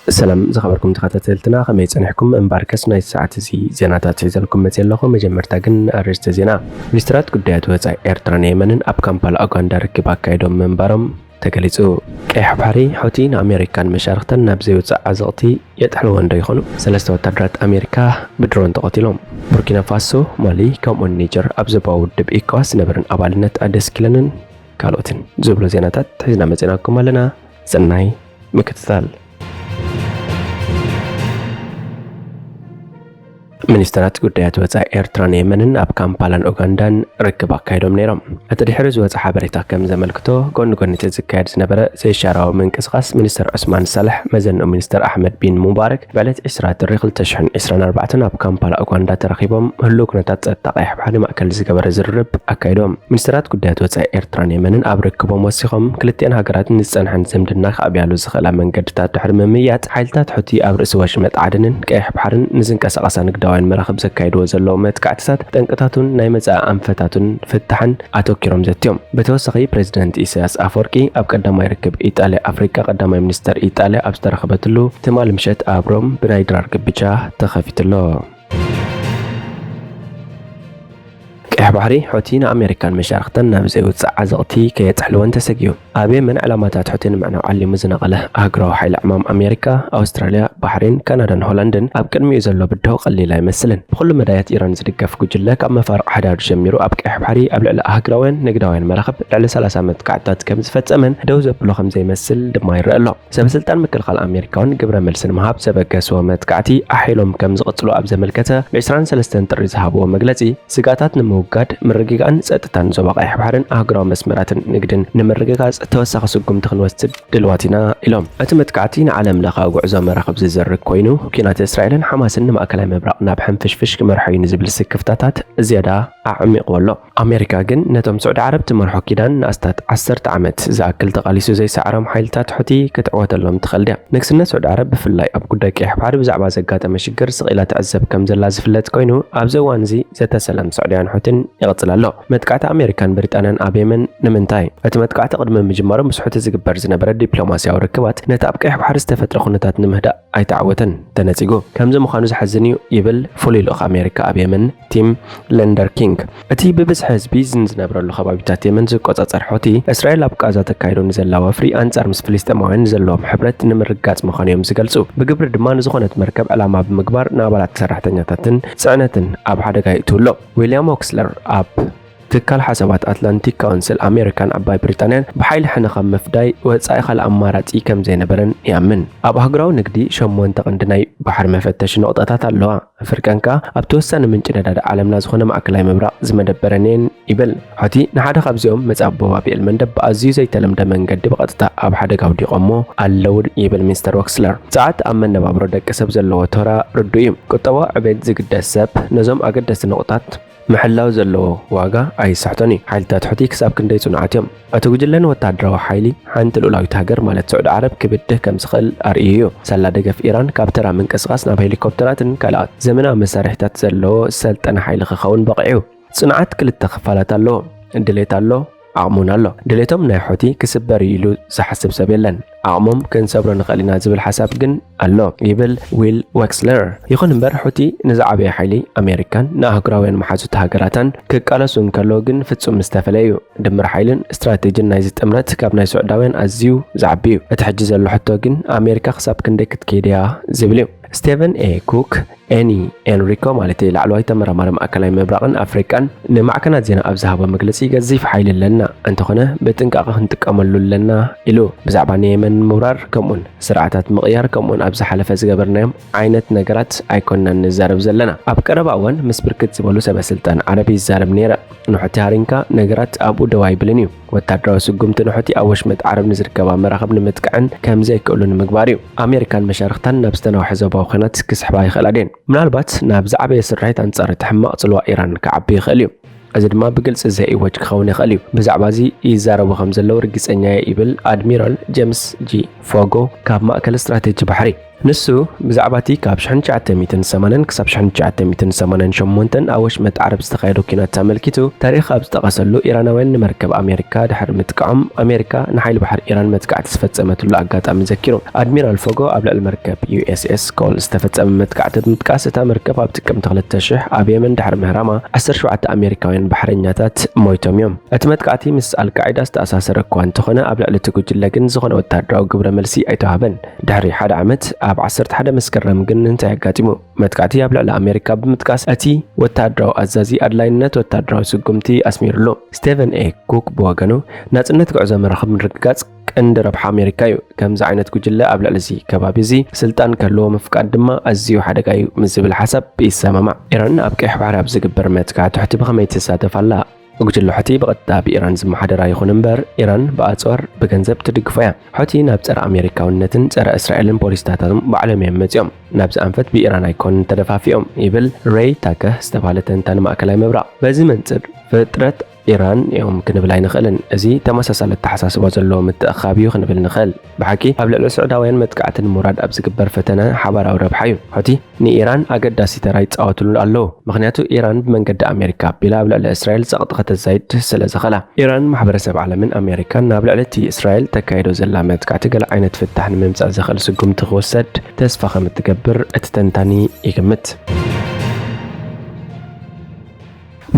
ሰላም ዝኸበርኩም ተኸታተልትና፣ ከመይ ጸኒሕኩም? እምበኣርከስ ናይ ሰዓት እዚ ዜናታት ሒዘልኩም መጽእ ኣለኹ። መጀመርታ ግን ኣርእስተ ዜና። ሚኒስትራት ጉዳያት ወጻኢ ኤርትራን የመንን ኣብ ካምፓላ ኡጋንዳ ርክብ ኣካይዶም ምንባሮም ተገሊጹ። ቀይሕ ባሕሪ፣ ሑቲ ንኣሜሪካን መሻርኽተን ናብ ዘይውጻእ ዓዘቕቲ የጥሕልወን ዶ ይኾኑ? ሰለስተ ወታደራት ኣሜሪካ ብድሮን ተቐቲሎም። ቡርኪና ፋሶ፣ ማሊ ከምኡውን ኒጀር ኣብ ዞባዊ ውድብ ኢኮዋስ ዝነበረን ኣባልነት ኣደስኪለንን ካልኦትን ዝብሉ ዜናታት ሒዝና መጺናኩም ኣለና። ሰናይ ምክትታል። ሚኒስትራት ጉዳያት ወጻኢ ኤርትራን የመንን ኣብ ካምፓላን ኡጋንዳን ርክብ ኣካይዶም ነይሮም። እቲ ድሕሪ ዝወጸ ሓበሬታ ከም ዘመልክቶ፣ ጎኒ ጎኒ እቲ ዝካየድ ዝነበረ ዘይሻራዊ ምንቅስቓስ፣ ሚኒስትር ዑስማን ሳልሕ መዘንኡ ሚኒስትር ኣሕመድ ቢን ሙባረክ ብዕለት ዕስራ ጥሪ ክልተ ሽሕን ዕስራን ኣርባዕተን ኣብ ካምፓላ ኡጋንዳ ተራኺቦም ህሉው ኩነታት ጸጥታ ቀይሕ ባሕሪ ማእከል ዝገበረ ዝርርብ ኣካይዶም። ሚኒስትራት ጉዳያት ወጻኢ ኤርትራን የመንን ኣብ ርክቦም ወሲኾም፣ ክልቲኣን ሃገራት ንዝጸንሐን ዝምድና ክኣብያሉ ዝኽእላ መንገድታት ድሕሪ ምምይያጥ፣ ሓይልታት ሑቲ ኣብ ርእሲ ወሽመጥ ዓደንን ቀይሕ ባሕርን ንዝንቀሳቐሳ ንግዳውያን መራኽብ ዘካይድዎ ዘለዉ መጥቃዕትታት፣ ጠንቅታቱን ናይ መጻኢ ኣንፈታቱን ፍታሕን ኣተኪሮም ዘትዮም። ብተወሳኺ፣ ፕሬዚደንት ኢሳያስ ኣፈወርቂ ኣብ ቀዳማይ ርክብ ኢጣልያ ኣፍሪቃ ቀዳማይ ሚኒስተር ኢጣልያ ኣብ ዝተረኸበትሉ ትማሊ ምሸት ኣብ ሮም ብናይ ድራር ግብቻ ተኸፊቱ ኣሎ። ቀይሕ ባሕሪ፣ ሑቲ ንኣሜሪካን መሻርኽተን ናብ ዘይውጻእ ዓዘቕቲ ከየጥሕልወን ተሰጊኡ። ኣብ የመን ዕላማታት ሑቲ ንምዕናው ዓሊሙ ዝነቐለ ኣህጉራዊ ሓይሊ ዕማም ኣሜሪካ፣ ኣውስትራልያ፣ ባሕሬን፣ ካናዳን ሆላንድን ኣብ ቅድሚኡ ዘሎ ብድሆ ቀሊል ኣይመስልን። ብኹሉ መዳያት ኢራን ዝድገፍ ጉጅለ ካብ መፋርቕ ሓዳር ጀሚሩ ኣብ ቀይሕ ባሕሪ ኣብ ልዕሊ ኣህጉራውያን ንግዳውያን መራኽብ ልዕሊ ሰላሳ መጥቃዕትታት ከም ዝፈጸመን ደው ዘብሎ ከም ዘይመስል ድማ ይረአ ኣሎ። ሰበ ስልጣን ምክልኻል ኣሜሪካ እውን ግብረ መልሲ ንምሃብ ዘበገስዎ መጥቃዕቲ ኣሒሎም ከም ዝቕጽሉ ኣብ ዘመልከተ ብ ዕስራን ሰለስተን ጥሪ ዝሃብዎ መግለጺ፣ ስግኣታት ንምውጋድ ምርግጋእን ጸጥታን ዞባ ቀይሕ ባሕርን ኣህጉራዊ መስመራትን ንግድን ንምርግጋጽ ተወሳኺ ስጉምቲ ክንወስድ ድልዋት ኢና ኢሎም። እቲ መጥቃዕቲ ንዓለም ለኻዊ ጉዕዞ መራኽብ ዝዘርግ ኮይኑ፣ ኲናት እስራኤልን ሓማስን ንማእከላይ ምብራቕ ናብ ሕንፍሽፍሽ ክመርሖ እዩ ንዝብል ስክፍታታት ዝያዳ ኣዕሚቕዎ ኣሎ። ኣሜሪካ ግን ነቶም ስዑዲ ዓረብ ትመርሖ ኪዳን ንኣስታት ዓሰርተ ዓመት ዝኣክል ተቓሊሱ ዘይሰዓሮም ሓይልታት ሑቲ ክትዕወተሎም ትኽእል ድያ? ንግስነት ስዑዲ ዓረብ ብፍላይ ኣብ ጉዳይ ቀይሕ ባሕሪ ብዛዕባ ዘጋጠመ ሽግር ስቕ ኢላ ትዕዘብ ከም ዘላ ዝፍለጥ ኮይኑ፣ ኣብዚ እዋን እዚ ዘተ ሰላም ስዑድያን ሑቲን ይቕጽል ኣሎ። መጥቃዕቲ ኣሜሪካን ብሪጣንያን ኣብ የመን ንምንታይ? እቲ መጥቃዕቲ ቅድሚ ምጅማሩ ምስ ሑቲ ዝግበር ዝነበረ ዲፕሎማስያዊ ርክባት ነቲ ኣብ ቀይሕ ባሕሪ ዝተፈጥረ ኩነታት ንምህዳእ ኣይተዓወተን፣ ተነጺጉ። ከምዚ ምዃኑ ዘሕዝን እዩ ይብል ፍሉይ ልኡኽ ኣሜሪካ ኣብ የመን ቲም ለንደር ኪንግ። እቲ ብብዝሒ ህዝቢ ዝን ዝነብረሉ ከባቢታት የመን ዝቆጻጸር ሑቲ፣ እስራኤል ኣብ ቃዛ ተካይዶ ንዘላ ወፍሪ ኣንጻር ምስ ፍልስጤማውያን ዘለዎም ሕብረት ንምርግጋጽ ምዃኑ እዮም ዝገልጹ። ብግብሪ ድማ ንዝኾነት መርከብ ዕላማ ብምግባር ንኣባላት ሰራሕተኛታትን ጽዕነትን ኣብ ሓደጋ የእትዉ ኣሎ። ዊልያም ኦክስለር ኣብ ትካል ሓሳባት ኣትላንቲክ ካውንስል ኣሜሪካን ዓባይ ብሪጣንያን ብሓይሊ ሕነ ካብ ምፍዳይ ወጻኢ ካልእ ኣማራጺ ከም ዘይነበረን ይኣምን። ኣብ ኣህጉራዊ ንግዲ ሸሞንተ ቀንዲ ናይ ባሕሪ መፈተሺ ነቑጣታት ኣለዋ። ኣፍሪቃን ከኣ ኣብቲ ወሳኒ ምንጪ ነዳዲ ዓለምና ዝኾነ ማእከላይ ምብራቕ ዝመደበረን እየን ይብል። ሑቲ ንሓደ ካብዚኦም መጻብቦ ባብ ኤል መንደብ ብኣዝዩ ዘይተለምደ መንገዲ ብቐጥታ ኣብ ሓደጋ ኣውዲቖሞ ኣለዉ ይብል ሚስተር ወክስለር። ጸዓት ኣብ መነባብሮ ደቂ ሰብ ዘለዎ ተራ ርዱእ እዩ። ቁጠባዊ ዕቤት ዝግደስ ሰብ ነዞም ኣገደስቲ ነቑጣት ምሕላው ዘለዎ ዋጋ ኣይስሕቶን እዩ። ሓይልታት ሑቲ ክሳብ ክንደይ ጽኑዓት እዮም? እቲ ጉጅለ ንወተሃደራዊ ሓይሊ ሓንቲ ልኡላዊት ሃገር ማለት ስዑዲ ዓረብ ክብድህ ከም ዝኽእል ኣርእዩ እዩ። ሳላ ደገፍ ኢራን ካብ ተራ ምንቅስቓስ ናብ ሄሊኮፕተራትን ካልኣት ዘመናዊ መሳርሒታት ዘለዎ ዝሰልጠነ ሓይሊ ክኸውን በቒዑ። ጽንዓት ክልተ ክፋላት ኣለዎ። ድሌት ኣሎ፣ ዓቕሚ እውን ኣሎ። ድሌቶም ናይ ሑቲ ክስበር እዩ ኢሉ ዝሓስብ ሰብ የለን። ዓቕሞም ክንሰብሮ ንኽእል ኢና ዝብል ሓሳብ ግን ኣሎ ይብል ዊል ወክስለር። ይኹን እምበር ሑቲ ንዝዓበየ ሓይሊ ኣሜሪካን ንኣህጉራውያን መሓዙት ሃገራታን ክቃለሱ እንከለዉ ግን ፍጹም ዝተፈለየ እዩ። ድምር ሓይልን ስትራቴጂን ናይዚ ጥምረት ካብ ናይ ስዑዳውያን ኣዝዩ ዝዓቢ እዩ። እቲ ሕጂ ዘሎ ሕቶ ግን ኣሜሪካ ክሳብ ክንደይ ክትከይድ እያ ዝብል እዩ። ስቴቨን ኤ ኩክ ኤኒ ኤንሪኮ ማለት እዩ፣ ላዕለዋይ ተመራማሪ ማእከላይ ምብራቕን ኣፍሪቃን ንማዕከናት ዜና ኣብ ዝሃቦ መግለጺ፣ ገዚፍ ሓይሊ ኣለና፣ እንተኾነ ብጥንቃቐ ክንጥቀመሉ ኣለና ኢሉ። ብዛዕባ ንየመን ምውራር ከምኡን ስርዓታት ምቕያር ከምኡን ኣብ ዝሓለፈ ዝገበርናዮም ዓይነት ነገራት ኣይኮንናን ንዛረብ ዘለና። ኣብ ቀረባ እዋን ምስ ብርክት ዝበሉ ሰበ ስልጣን ዓረብ ይዛረብ ነይረ። ንሑቲ ሃሪንካ ነገራት ኣብኡ ደው ኣይብልን እዩ። ወታደራዊ ስጉምቲ ንሑቲ ኣብ ወሽመጥ ዓረብ ንዝርከባ መራኽብ ንምጥቃዕን ከም ዘይክእሉ ንምግባር እዩ። ኣሜሪካን መሻርኽታን ናብ ዝተናውሐ ዞባዊ ኲናት ክስሕባ ይኽእላ ድየን? ምናልባት ናብ ዝዓበየ ስርሒት ኣንጻር እቲ ሕማቕ ጽልዋ ኢራን ክዓቢ ይኽእል እዩ። እዚ ድማ ብግልጺ ዘይእወጅ ክኸውን ይኽእል እዩ። ብዛዕባ እዚ ይዛረቡ ከም ዘለዉ ርግጸኛ እየ ይብል ኣድሚራል ጀምስ ጂ ፎጎ ካብ ማእከል ስትራቴጂ ባሕሪ። ንሱ ብዛዕባ እቲ ካብ ሽሕን ትሽዓተ ሚእትን ሰማንያን ክሳብ ሽሕን ትሽዓተ ሚእትን ሰማንያን ሸሞንተን ኣብ ወሽመጥ ዓረብ ዝተኻየደ ኲናት ኣመልኪቱ ታሪኽ ኣብ ዝጠቐሰሉ፣ ኢራናውያን ንመርከብ ኣሜሪካ ድሕሪ ምጥቃዖም፣ ኣሜሪካ ንሓይሊ ባሕሪ ኢራን መጥቃዕቲ ዝፈጸመትሉ ኣጋጣሚ ዘኪሩ። ኣድሚራል ፎጎ ኣብ ልዕሊ መርከብ ዩ ኤስ ኤስ ኮል ዝተፈጸመ መጥቃዕቲ ብምጥቃስ፣ እታ መርከብ ኣብ ጥቅምቲ ክልተ ሽሕ ኣብ የመን ድሕሪ ምህራማ ዓሰርተ ሸውዓተ ኣሜሪካውያን ባሕረኛታት ሞይቶም እዮም። እቲ መጥቃዕቲ ምስ ኣልቃዒዳ ዝተኣሳሰረ እኳ እንተኾነ፣ ኣብ ልዕሊ እቲ ጉጅለ ግን ዝኾነ ወታደራዊ ግብረ መልሲ ኣይተዋህበን። ድሕሪ ሓደ ዓመት፣ ኣብ ዓሰርተ ሓደ መስከረም ግን እንታይ ኣጋጢሙ? መጥቃዕቲ ኣብ ልዕሊ ኣሜሪካ ብምጥቃስ፣ እቲ ወታደራዊ ኣዛዚ ኣድላይነት ወታደራዊ ስጉምቲ ኣስሚሩሉ። ስቴቨን ኤ ኩክ ብወገኑ፣ ናጽነት ጉዕዞ መራኽብ ምርግጋጽ ቀንዲ ረብሓ ኣሜሪካ እዩ። ከምዚ ዓይነት ጉጅለ ኣብ ልዕሊ እዚ ከባቢ እዚ ስልጣን ክህልዎ ምፍቃድ ድማ ኣዝዩ ሓደጋ እዩ ምስ ዝብል ሓሳብ ይሰማማዕ። ኢራን ኣብ ቀይሕ ባሕሪ ኣብ ዝግበር መጥቃዕቲ ሑቲ ብኸመይ ትሳተፍ ኣላ? ጉጅለ ሑቲ ብቐጥታ ብኢራን ዝመሓደር ኣይኹን እምበር፣ ኢራን ብኣጽዋር፣ ብገንዘብ ትድግፎ እያ። ሑቲ ናብ ጸረ ኣሜሪካውነትን ጸረ እስራኤልን ፖሊሲታቶም ባዕሎም እዮም መጺኦም። ናብዚ ኣንፈት ብኢራን ኣይኮኑን ተደፋፊኦም፣ ይብል ሬይ ታከህ ዝተባህለ ተንታኒ ማእከላይ ምብራቕ። በዚ መንጽር፣ ፍጥረት ኢራን እዮም ክንብል ኣይንኽእልን። እዚ ተመሳሳሊ ኣተሓሳስባ ዘለዎ ምትእኽኻብ እዩ ክንብል ንኽእል። ብሓቂ፣ ኣብ ልዕሊ ስዑዳውያን መጥቃዕቲ ንምውራድ ኣብ ዝግበር ፈተነ ሓባራዊ ረብሓ እዩ። ሑቲ ንኢራን ኣገዳሲ ተራ ይጻወትሉ ኣለዉ፣ ምኽንያቱ ኢራን ብመንገዲ ኣሜሪካ ኣቢላ ኣብ ልዕሊ እስራኤል ጸቕጢ ከተዛይድ ስለ ዝኽእላ። ኢራን ማሕበረሰብ ዓለምን ኣሜሪካን ናብ ልዕሊ እቲ እስራኤል ተካይዶ ዘላ መጥቃዕቲ ገለ ዓይነት ፍታሕ ንምምጻእ ዘኽእል ስጉምቲ ክወሰድ ተስፋ ከም እትገብር እቲ ተንታኒ ይግምት።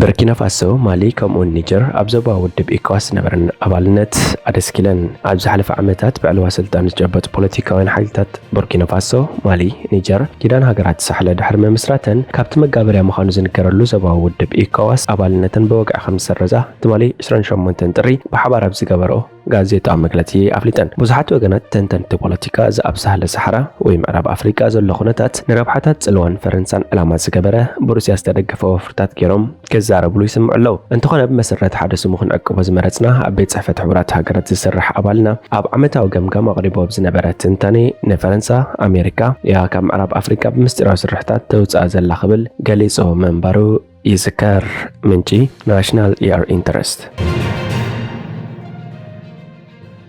በርኪና ፋሶ፣ ማሊ፣ ከምኡውን ኒጀር ኣብ ዞባዊ ውድብ ኢኮዋስ ዝነበረን ኣባልነት ኣደስኪለን። ኣብ ዝሓለፈ ዓመታት ብዕልዋ ስልጣን ዝጨበጡ ፖለቲካውያን ሓይልታት ቡርኪና ፋሶ፣ ማሊ፣ ኒጀር፣ ኪዳን ሃገራት ሳሕለ ድሕሪ ምምስራተን፣ ካብቲ መጋበርያ ምዃኑ ዝንገረሉ ዞባዊ ውድብ ኢኮዋስ ኣባልነተን ብወግዒ ከም ዝሰረዛ ትማሊ ዕስራን ሸሞንተን ጥሪ ብሓባር ኣብ ዝገበርኦ ጋዜጣዊ መግለጺ ኣፍሊጠን። ብዙሓት ወገናት ተንተንቲ ፖለቲካ፣ እዚ ኣብ ሳህለ ሰሓራ ወይ ምዕራብ ኣፍሪቃ ዘሎ ኩነታት ንረብሓታት ጽልዋን ፈረንሳን ዕላማ ዝገበረ፣ ብሩስያ ዝተደገፈ ወፍርታት ገይሮም ክዛረብሉ ይስምዑ ኣለዉ። እንተኾነ፣ ብመሰረት ሓደ ስሙ ክንዕቅቦ ዝመረጽና ኣብ ቤት ጽሕፈት ሕቡራት ሃገራት ዝሰርሕ ኣባልና፣ ኣብ ዓመታዊ ገምጋም ኣቕሪቦ ኣብ ዝነበረ ትንታኔ፣ ንፈረንሳ፣ ኣሜሪካ እያ ካብ ምዕራብ ኣፍሪቃ ብምስጢራዊ ስርሕታት ተውጽኣ ዘላ ክብል ገሊጹ ምንባሩ ይዝከር። ምንጪ፣ ናሽናል ኤር ኢንተረስት።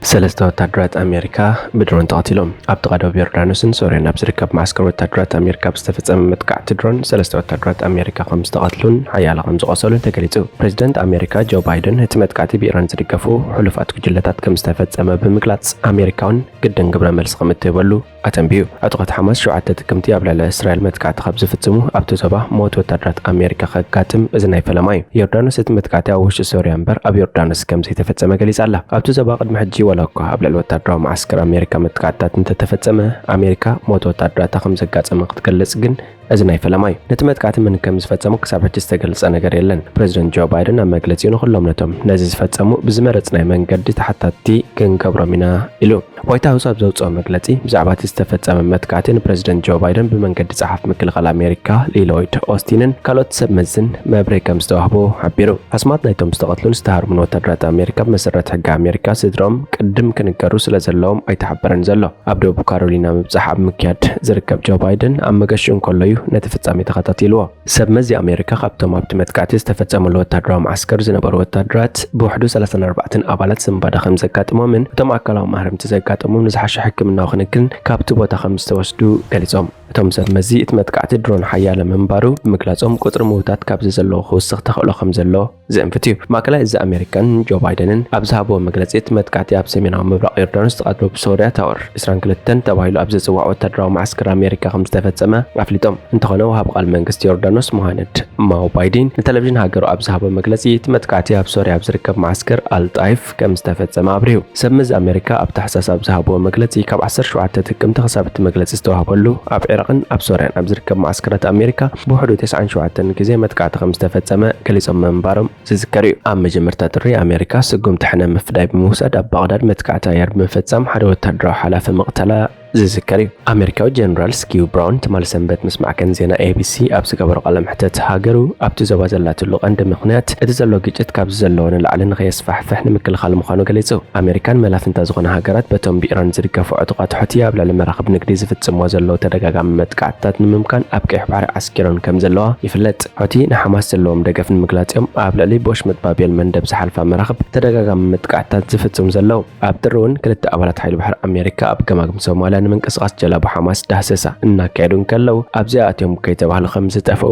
ሰለስተ ወታደራት ኣሜሪካ ብድሮን ተቐቲሎም። ኣብ ጥቓ ደቡብ ዮርዳኖስን ሶርያን ኣብ ዝርከብ መዓስከር ወታደራት ኣሜሪካ ብዝተፈጸመ መጥቃዕቲ ድሮን ሰለስተ ወታደራት ኣሜሪካ ከም ዝተቐትሉን ሓያለ ከም ዝቖሰሉን ተገሊጹ። ፕሬዚደንት ኣሜሪካ ጆ ባይደን፣ እቲ መጥቃዕቲ ብኢራን ዝድገፉ ሕሉፋት ጉጅለታት ከም ዝተፈጸመ ብምግላጽ፣ ኣሜሪካ እውን ግድን ግብረ መልሲ ከም እትህበሉ ኣተንቢዩ። ዕጡቓት ሓማስ ሸውዓተ ጥቅምቲ ኣብ ልዕሊ እስራኤል መጥቃዕቲ ካብ ዝፍጽሙ፣ ኣብቲ ዞባ ሞት ወታደራት ኣሜሪካ ከጋጥም እዚ ናይ ፈለማ እዩ። ዮርዳኖስ እቲ መጥቃዕቲ ኣብ ውሽጢ ሶርያ እምበር ኣብ ዮርዳኖስ ከም ዘይተፈጸመ ገሊጻ ኣላ። ኣብቲ ዞባ ቅድሚ ሕጂ ዋላ እኳ ኣብ ልዕሊ ወታደራዊ መዓስከር ኣሜሪካ መጥቃዕትታት እንተተፈጸመ፣ ኣሜሪካ ሞት ወታደራታ ከም ዘጋጠመ ክትገልጽ ግን እዚ ናይ ፈለማ እዩ። ነቲ መጥቃዕቲ መን ከም ዝፈጸሞ ክሳብ ሕጂ ዝተገልጸ ነገር የለን። ፕሬዚደንት ጆ ባይደን ኣብ መግለጺኡ ንኹሎም ነቶም ነዚ ዝፈጸሙ ብዝመረጽናዮ መንገዲ ተሓታቲ ክንገብሮም ኢና ኢሉ። ዋይት ሃውስ ኣብ ዘውጽኦ መግለጺ፣ ብዛዕባ እቲ ዝተፈጸመ መጥቃዕቲ ንፕሬዚደንት ጆ ባይደን ብመንገዲ ጸሓፊ ምክልኻል ኣሜሪካ ሊሎይድ ኦስቲንን ካልኦት ሰብ መዝን መብርሂ ከም ዝተዋህቦ ሓቢሩ። ኣስማት ናይቶም ዝተቐትሉን ዝተሃርሙን ወታደራት ኣሜሪካ ብመሰረት ሕጊ ኣሜሪካ ስድሮም ቅድም ክንገሩ ስለ ዘለዎም ኣይተሓበረን ዘሎ። ኣብ ደቡብ ካሮሊና ምብጻሕ ኣብ ምክያድ ዝርከብ ጆ ባይደን ኣብ መገሽኡ እንከሎ እዩ ነቲ ፍጻሜ ተኸታቲልዎ። ሰብ መዚ ኣሜሪካ ካብቶም ኣብቲ መጥቃዕቲ ዝተፈጸመሉ ወታደራዊ መዓስከር ዝነበሩ ወታደራት ብውሕዱ ሰላሳን ኣርባዕተን ኣባላት ስንባደ ከም ዘጋጥሞምን እቶም ኣካላዊ ማህረምቲ ዘጋጠሞም ንዝሓሸ ሕክምናዊ ክንክን ካብቲ ቦታ ከም ዝተወስዱ ገሊጾም። እቶም ሰብ መዚ እቲ መጥቃዕቲ ድሮን ሓያለ ምንባሩ ብምግላጾም ቁጽሪ ምውታት ካብዚ ዘለዎ ክውስኽ ተኽእሎ ከም ዘሎ ዝእንፍት እዩ። ማእከላይ እዚ ኣሜሪካን ጆ ባይደንን ኣብ ዝሃብዎ መግለጺ፣ እቲ መጥቃዕቲ ኣብ ሰሜናዊ ምብራቕ ዮርዳኖስ ዝቐርብ ሶርያ ታወር ዕስራን ክልተን ተባሂሉ ኣብ ዝጽዋዕ ወታደራዊ መዓስከር ኣሜሪካ ከም ዝተፈጸመ ኣፍሊጦም። እንተኾነ፣ ወሃቢ ቃል መንግስቲ ዮርዳኖስ ሞሃነድ ማውባይዲን ንቴሌቪዥን ሃገሩ ኣብ ዝሃቦ መግለጺ፣ እቲ መጥቃዕቲ ኣብ ሶርያ ኣብ ዝርከብ መዓስከር ኣልጣይፍ ከም ዝተፈጸመ ኣብሪሁ። ሰብ መዚ ኣሜሪካ ኣብ ታሕሳስ ኣብ ዝሃብዎ መግለጺ፣ ካብ ዓሰርተ ሸውዓተ ጥቅምቲ ክሳብ እቲ መግለጺ ዝተዋህበሉ ኣብ ዒራቕን ኣብ ሶርያን ኣብ ዝርከብ መዓስከራት ኣሜሪካ ብውሕዱ ተስዓን ሸውዓተን ግዜ መጥቃዕቲ ከም ዝተፈጸመ ገሊጾም ምንባሮም ዝዝከር እዩ። ኣብ መጀመርታ ጥሪ ኣሜሪካ ስጉምቲ ሕነ ምፍዳይ ብምውሳድ ኣብ ባቕዳድ መጥቃዕቲ ኣየር ብምፍጻም ሓደ ወታደራዊ ሓላፊ ምቕታላ ዝዝከር እዩ። ኣሜሪካዊ ጀነራል ስኪው ብራውን ትማሊ ሰንበት ምስ ማዕከን ዜና ኤ ቢ ሲ ኣብ ዝገበሮ ቃለ መሕተት ሃገሩ ኣብቲ ዞባ ዘላትሉ ቀንዲ ምኽንያት እቲ ዘሎ ግጭት ካብዚ ዘለዎ ንላዕሊ ንኸየስፋሕፍሕ ንምክልኻል ምዃኑ ገሊጹ። ኣሜሪካን መላፍንታ ዝኾነ ሃገራት በቶም ብኢራን ዝድገፉ ዕጡቓት ሑቲ ኣብ ልዕሊ መራኽብ ንግዲ ዝፍጽምዎ ዘለዉ ተደጋጋሚ መጥቃዕትታት ንምምካን ኣብ ቀይሕ ባሕሪ ዓስኪረን ከም ዘለዋ ይፍለጥ። ሑቲ ንሓማስ ዘለዎም ደገፍ ንምግላጽ እዮም ኣብ ልዕሊ ብወሽመጥ ባብ ኤል መንደብ ዝሓልፋ መራኽብ ተደጋጋሚ መጥቃዕትታት ዝፍጽሙ ዘለዉ። ኣብ ጥሪ እውን ክልተ ኣባላት ሓይሊ ባሕሪ ኣሜሪካ ኣብ ገማግም ሶማልያ ንምንቅስቓስ ጀላቡ ሓማስ ዳህሰሳ እናካየዱ እንከለዉ ኣብዚኣ ኣትዮም ከይተባህሉ ከም ዝጠፍኡ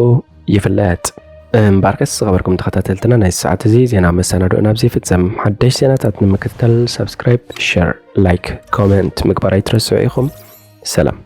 ይፍለጥ። እምበኣርከስ ዝኸበርኩም ተኸታተልትና ናይ ሰዓት እዚ ዜና መሰናዶ ናብዚ ይፍጸም። ሓደሽ ዜናታት ንምክትታል ሳብስክራይብ፣ ሸር፣ ላይክ፣ ኮመንት ምግባር ኣይትረስዑ ኢኹም። ሰላም።